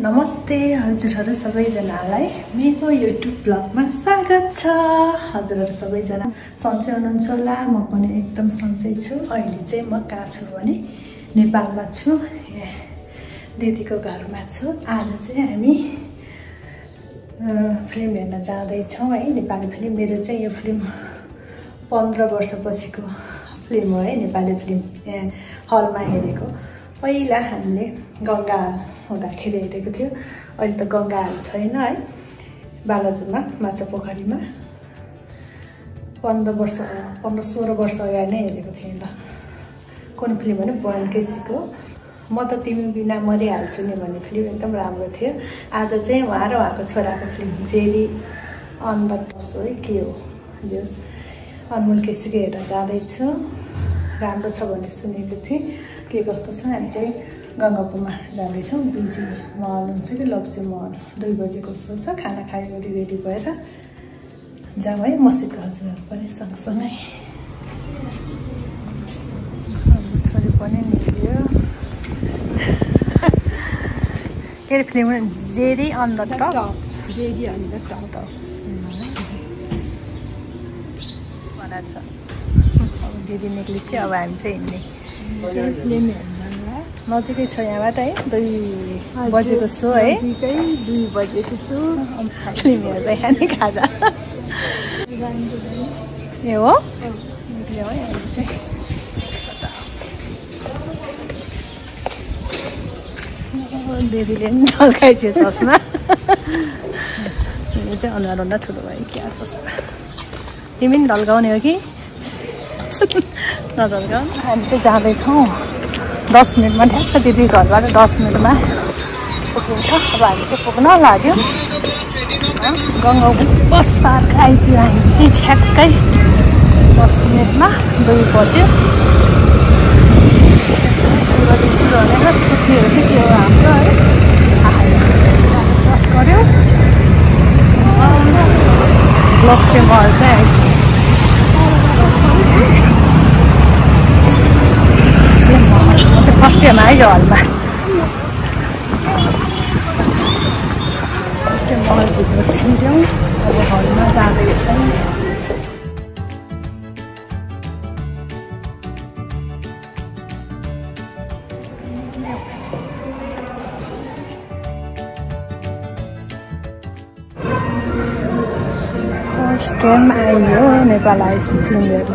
नमस्ते हजुरहरु सबैजनालाई मेरो YouTube ब्लगमा स्वागत छ। हजुरहरु सबैजना सन्चै हुनुहुन्छ होला, म पनि एकदम सन्चै छु। अहिले चाहिँ म कहाँ छु भने नेपालमा छु, दिदीको घरमा छु। आज चाहिँ हामी फिल्म हेर्न जाँदै छौं है, नेपाली फिल्म। मेरो चाहिँ यो फिल्म 15 वर्षपछिको फिल्म हो है, नेपाली फिल्म हलमा हेरेको। पहिला हामीले गंगाहाल हुँदाखेरि हेरेको थियो, अहिले त गंगाहाल छैन है, बालाजुमा माछापोखरीमा 15-16 वर्ष अगाडि नै हेरेको थिएँ ल। कुन फिल्म भने बयान केसीको म त तिमी बिना मरिहाल्छु नि भन्ने फिल्म एकदम राम्रो थियो। आज चाहिँ उहाँ र उहाँको छोराको film Jerry on the tops हो के हो जस अनमोल केसीको हेर्न जाँदैछु। राम्रो छ भन्ने सुनेको थिएँ, के कस्तो छ। हामी चाहिँ गङ्गापुरमा जाँदैछौँ। बिजी महल हुन्छ कि लप्सी महल, 2 बजेको सो छ। खाना खायो रेडी भएर जाउँ है, मसित हजुरहरू पनि सँगसँगै। छोरी पनि निस्क्यो। के film Jerry on the top, Jerry on the top भना छ। दिदी निक्लिसक्यो, अब हामी चाहिँ हिँड्ने। फिल्म नजिकै छ यहाँबाट है, 2 बजेको सो है, 2 बजेको सो। फिल्म हेर्दै खाने खाजा ए हो, निक्ल्यो है अहिले चाहिँ। दिदीले पनि ढल्काइदियो चस्मा। यो चाहिँ अनुहार ठुलो भयो क्या चस्मा। तिमी पनि ढल्काउने हो कि नढल्काउ। हामी चाहिँ जाँदैछौँ 10 मिनटमा, ठ्याक्क दिदी घरबाट 10 मिनटमा पुगिन्छ। अब हामी चाहिँ पुग्न लाग्यो। गङ्गापुर बस पार्क आइपुग्यो हामी चाहिँ ठ्याक्कै 10 मिनटमा। 2 बज्यो। सुरु भनेर छुट्टीहरू चाहिँ के हो हाम्रो है, बस गऱ्यो। लप्सी महल चाहिँ आइपुग्यो। फर्स्ट टाइम आयो हलमा। महलभित्र छिर्यौँ, अब हलमा जाँदैछौँ। फर्स्ट टाइम आयो नेपाल आएपछि फिल्म हेर्न।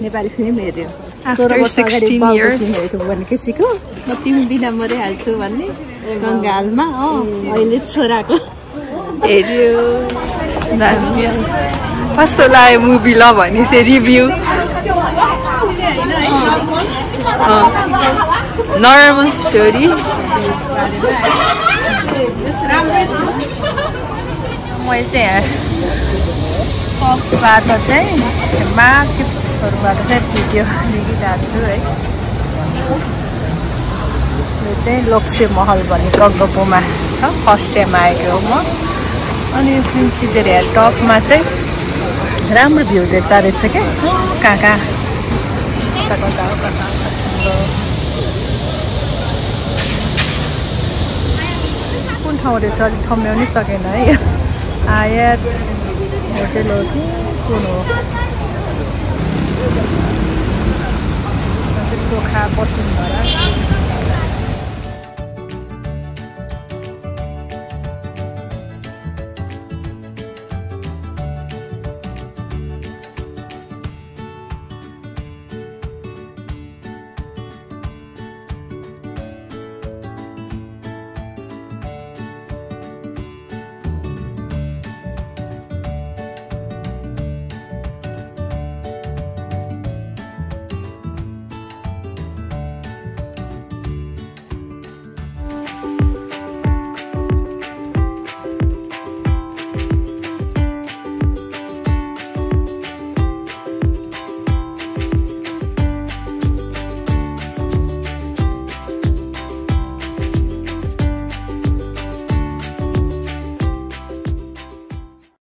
नेपाली फिल्म हेऱ्यो 16 years भने केसीको म तिमी बिना मरिहाल्छु भन्ने गङ्गाहालमा। अहिले छोराको हेऱ्यो। कस्तो लाग्यो मुभी ल भनेपछि रिभ्यू? Normal story. मैले चाहिँ कपबाट चाहिँ बाट चाहिँ भिडियो लिइरहेको छु है। यो चाहिँ लोक्से महल भन्ने गङ्गोपुमा छ, फर्स्ट टाइम आएको हो म। अनि यो प्रिन्सिपेल हेयर टपमा चाहिँ राम्रो भ्यू देख्दा रहेछ क्या, कहाँ कहाँ कता कुन ठाउँ रहेछ अलिक ठम्ब्याउनै सकेन है। आयात होटेल हो कि कुन हो, पोखा पश्चिम